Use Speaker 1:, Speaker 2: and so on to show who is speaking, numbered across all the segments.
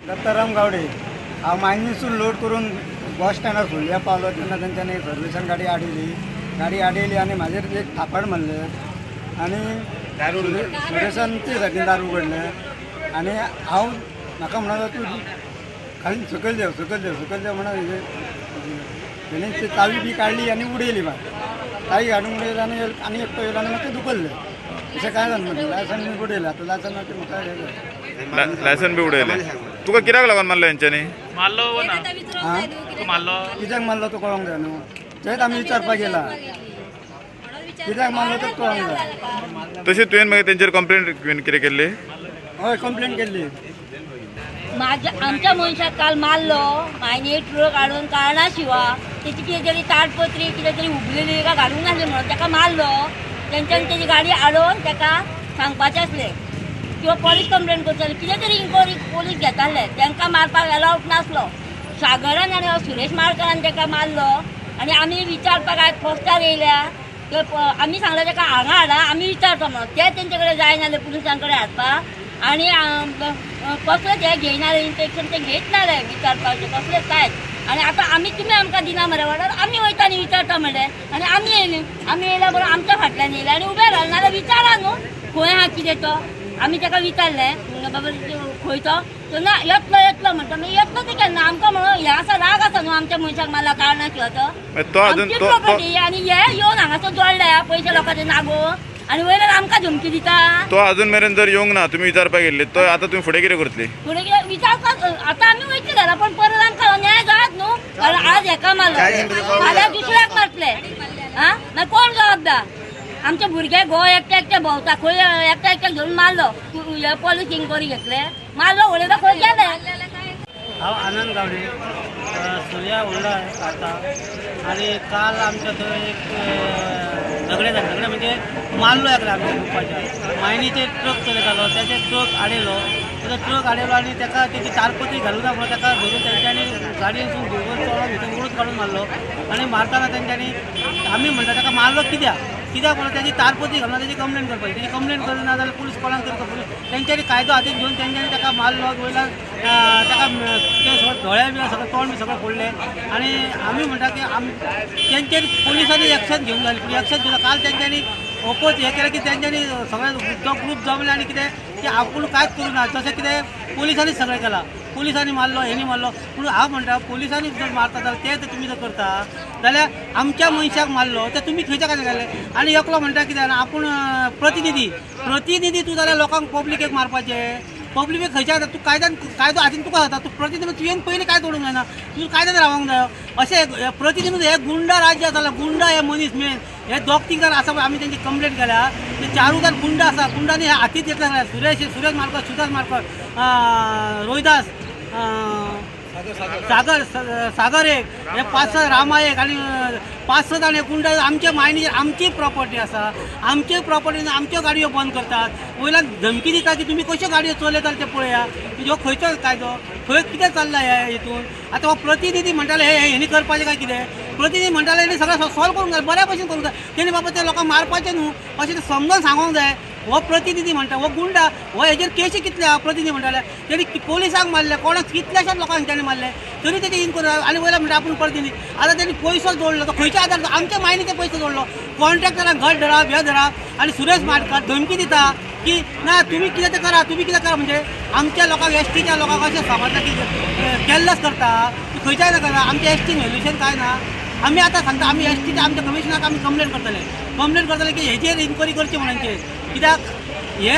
Speaker 1: दत्ताराम गावडे. हांव मायनीसून लोड करून बस स्टँडार फुडल्या पावलो तेन्ना तेंच्यांनी सर्विसान गाडी आडयली. गाडी आडयली आनी म्हाजेर एक थापड मारले आनी सुरेशान ते सायडीन दार उगडलें आनी हांव म्हाका म्हणून तूं खाली सकयल देंव, सकयल देंव, सकयल देंव म्हणून तेणी ती चावी बी काडली आनी उडयली. मागीर चावी हाडून उडयली आनी आनी एकटो येयलो आनी मागीर दुखल्लें. अशें कांय जालें ना. लायसन बी उडयलें. आतां लायसन ना ते म्हाका हें जालें.
Speaker 2: लायसन बी उडयलें. तुका कित्याक लागून मारलो हेंच्यांनी?
Speaker 3: मारलो वो ना?
Speaker 1: आं,
Speaker 3: तू मारलो?
Speaker 1: कित्याक मारलो तो कळोंक जाय न्हू. तेंच आमी विचारपाक गेला, कित्याक मारलो तें कळोंक जाय.
Speaker 2: तशी तुवें मागीर तेंचेर कंप्लेंट कितें केल्ली?
Speaker 1: हय, कंप्लेन केल्ली.
Speaker 4: माझ्या आमच्या मनशाक काल मारलो मायनी ट्रक हाडून कारणा शिवा. तेची कितें तरी ताडपत्री कितें तरी उबलेली काय घालूंक नासली म्हणून ताका मारलो. तेंच्यांनी तेजी गाडी आडोवन ताका सांगपाचें आसलें किंवा पोलीस कंप्लेन करताले, कितें तरी इन्क्वायरी पोलीस घेताले. तांकां मारपाक एलावड नासलो. सागरान आनी हो सुरेश माडकरान ताका मारलो. आनी आमी विचारपाक आयज पोस्टार येयल्या. ते आमी सांगलें ताका हांगा हाडा, आमी विचारता म्हणून. ते तेंचे कडेन जायना पुलिसां कडेन हाडपाक. आनी कसलेच हे घेयना, इन्स्पेक्शन ते घेयच ना रे विचारपाचें कसलेच कांयच. आनी आतां आमी तुमी आमकां दिना मरे ऑर्डर, आमी वयता आनी विचारता म्हणलें. आनी आमी येयली, आमी येयल्या बरोबर आमच्या फाटल्यान येयले आनी उबे रावले. नाल्यार विचारा न्हू खंय आहा कितें तो. आमी ताका विचारलें, बाबा खंय तो, तो ना येतलो येतलो म्हणटा. मागीर येतलो ते केन्ना आमकां म्हणून हें आसा, राग आसा न्हू आमच्या मनशाक मारला कारणां किंवा तो.
Speaker 2: तो अजून
Speaker 4: आमची
Speaker 2: तो तो
Speaker 4: प्रॉपर्टी. आनी हे येवन हांगासर जोडले पयशे लोकांचे नागो आनी वयल्यान आमकां धमकी दिता.
Speaker 2: तो अजून मेरेन जर येवंक ना, तुमी विचारपाक गेल्ली, तो आता तुमी फुडें कितें करतली?
Speaker 4: फुडें कितें विचारपाक आतां आमी वयतली घरा, पण परत आमकां न्याय जायत न्हू. कारण आज हेका मारलो, फाल्यां दुसऱ्याक मारतले. आं, मागीर कोण जबाबदार? आमचे भुरगे घोव एकटे एकटे भोंवता खंय, एकट्या एकट्याक घेवन मारलो. हे पोलीस इन्क्वायरी घेतले, मारलो उडयलो खंय गेले.
Speaker 5: हांव आनंद गावडे, सुर्या होंडा आता. आनी काल आमच्या थंय एक झगडें जालें. झगडें म्हणजे मारलो एकल्या आमच्या ग्रुपाच्या. मायनीचेर ट्रक चलयतालो, तेजे ट्रक आडयलो, तेजो ट्रक आडयलो आनी ताका तेजी तारपत्री घालूं ना म्हणून ताका धरून तेंच्यांनी गाडयेंतसून घेवन चोळोन भितर ओडून काडून मारलो. आनी मारतना तेंच्यांनी आमी म्हणटा ताका मारलो कित्याक, कित्याक म्हणून तेजी तारपत्री घालून तेजी कंप्लेन करपाची. तेजी कंप्लेन करिना जाल्यार पुलीस कोणाक तरी पुलीस तेंच्यांनी कायदो हातीन घेवन तेंच्यांनी ताका मारलो. वयल्यान ताका ते सगळे दोळे बी सगळें तोंड बी सगळें फोडलें. आनी आमी म्हणटा की आम तेंचेर पुलिसांनी एक्शन घेवंक जाय. एक्शन घेवंक काल तेंच्यांनी ओपोज हें केलें की तेंच्यांनी सगळें तो ग्रूप जमले आनी कितें की आपूण कांयच करूं ना, जशें कितें पुलिसांनी सगळें केलां, पुलिसांनी मारलो, हेणी मारलो. पूण हांव म्हणटा पुलिसांनी जर मारता जाल्यार ते जर तुमी जर करता जाल्यार आमच्या मनशाक मारलो ते तुमी खंयच्या खातीर घाले. आनी एकलो म्हणटा कितें जाणा, आपूण प्रतिनिधी, प्रतिनिधी तूं जाल्यार लोकांक पब्लिकेक मारपाचें. पब्लिकेक खंयच्या तूं कायद्यान कायदो हातीन तुका जाता. तूं प्रतिनिधी, तुवें पयलीं काय तोडूंक जायना, तूं कायद्यान रावंक जायो. अशें प्रतिनिधी हे गुंडा राज्य जालां. गुंडा हे मनीस मेन हे दोग तीग जाण आसा पळय, आमी तेंची कंप्लेन केल्या. ते चारूय जाण गुंडा आसा. गुंडांनी हे हातीत घेतले सगळे. सुरेश, सुरेश मारकर, सुदास मारकर, रोहिदास, सागर, सागर एक, हे पांच स रामा एक आनी पांच स जाण हे गुंडा. आमच्या मायनीचेर आमची प्रॉपर्टी आसा, आमचे प्रॉपर्टी आमच्यो गाडयो बंद करतात. वयल्यान धमकी दिता की तुमी कश्यो गाडयो चलयतात ते पळया. ह्यो खंयचो कायदो, खंय कितें चल्लां हे हितून. आतां हो प्रतिनिधी म्हणटाले हे हेणी करपाचें काय कितें? प्रतिनिधी म्हणटाले हेणी सगळें सॉल्व करूंक जाय, बऱ्या भशेन करूंक जाय. तेणी बाबा ते लोकांक मारपाचें न्हू अशें ते समजून सांगोंक जाय. हो प्रतिनिधी म्हणटा, हो गुंडा, हो हेजेर केशी कितले आहा. प्रतिनिधी म्हणटाले तेणी पोलिसांक मारले, कोणाक कितल्याशाच लोकांक तेणी मारले, तरी तेजी इन्क्वायरी. आनी वयल्यान म्हणटा आपूण प्रतिनिधी. आतां तेणी पयसो जोडलो तो खंयच्या आदार? आमच्या मायनीचे पयसो जोडलो. कॉन्ट्रॅक्टरांक घट धरप, हे धरप. आनी सुरेश माडकर धमकी दिता की ना तुमी कितें तें करा, तुमी कितें करा. म्हणजे आमच्या लोकांक एसटीच्या लोकांक अशें समजता की केल्लच करता, खंयच्याय ना करा. आमच्या एसटीन व्हेल्युशन कांय ना. आमी आतां सांगता, आमी एसटीच्या आमच्या कमिशनराक आमी कंप्लेन करतले, कंप्लेन करतले की हेजेर इन्क्वायरी करची म्हणून. कित्याक हे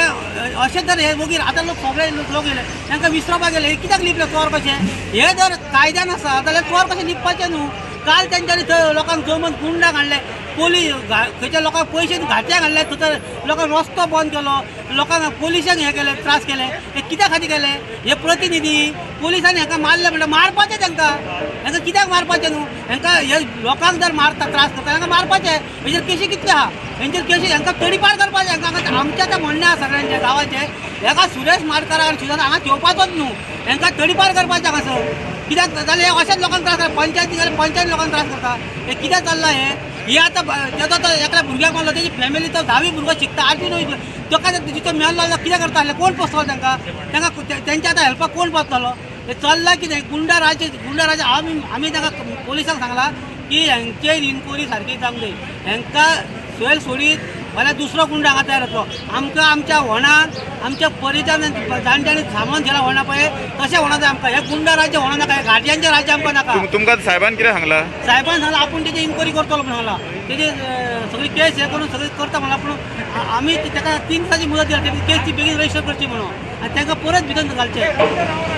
Speaker 5: अशें जर हे वगीर आतां लोक सगळे लोक येयले तांकां विसरोपाक गेले. हे कित्याक लिपले चोर कशे? हे जर कायद्यान आसा जाल्यार चोर कशे लिपपाचे न्हू. काल तेंच्यांनी थंय लोकांक जमोवन गुंडाक हाडले, पोलीस खंयच्या लोकांक पयशे घाटे घाडले, थंय लोकांक रस्तो बंद केलो, लोकांक पोलिसांक हे केले, त्रास केले. हे कित्या खातीर केले? हे प्रतिनिधी पोलिसांनी हांकां मारले म्हणल्यार मारपाचें तांकां. हांकां कित्याक मारपाचें न्हू? हांकां हे लोकांक जर मारता, त्रास करता, हांकां मारपाचें. हेजेर केशी कितल्यो आहा हेंचेर केशी, हांकां तडीपार करपाचें. हांकां आमचें आतां म्हणणें आसा सगळ्यांचें गांवाचें, हेका सुरेश माडकर आनी सुदान हांगा घेवपाचोच न्हू, हांकां तडीपार करपाचें हांगासर. कित्याक जाल्यार हे अशेंच लोकांक त्रास करता. पंचायती जाल्यार पंचायत लोकांक त्रास करता. हे कित्याक चल्लां हें? हे आतां तेजो तो एकल्या भुरग्याक मारलो, तेजी फॅमिली तो धावी भुरगो शिकता, आठवी णवी, ताका तिचो मेलो जाल्यार कितें करता आसलें? कोण पोसतलो तांकां? तांकां तेंच्या आतां हेल्पाक कोण पावतलो? हे चल्लां कितें गुंडा राज्य, गुंडा राज्य. आमी ताका पोलिसांक सांगलां की हेंचेर इन्क्वायरी सारकी जावंक जाय. हेंकां सैल सोडीत जाल्यार दुसरो गुंडा हांगा तयार जातलो. आमकां आमच्या होणान आमच्या परिचान जाणट्यांनी सामान झेला होणा पळय तशें होणा जाय आमकां. हे गुंडा राज्य होणा नाका, हे गाडयांचें राज्य आमकां नाका.
Speaker 2: तुमकां साहेबान कितें सांगलां?
Speaker 5: साहेबान सांगलां आपूण तेजी इन्क्वायरी करतलो म्हणून सांगलां. तेजी सगळी केस हे करून सगळी करता म्हणलां. पूण आमी ताका 3 दिसांची मुदत दिल्या, तेजी केस ती बेगीन रजिस्टर करची म्हणून आनी तांकां परत भितर घालचें.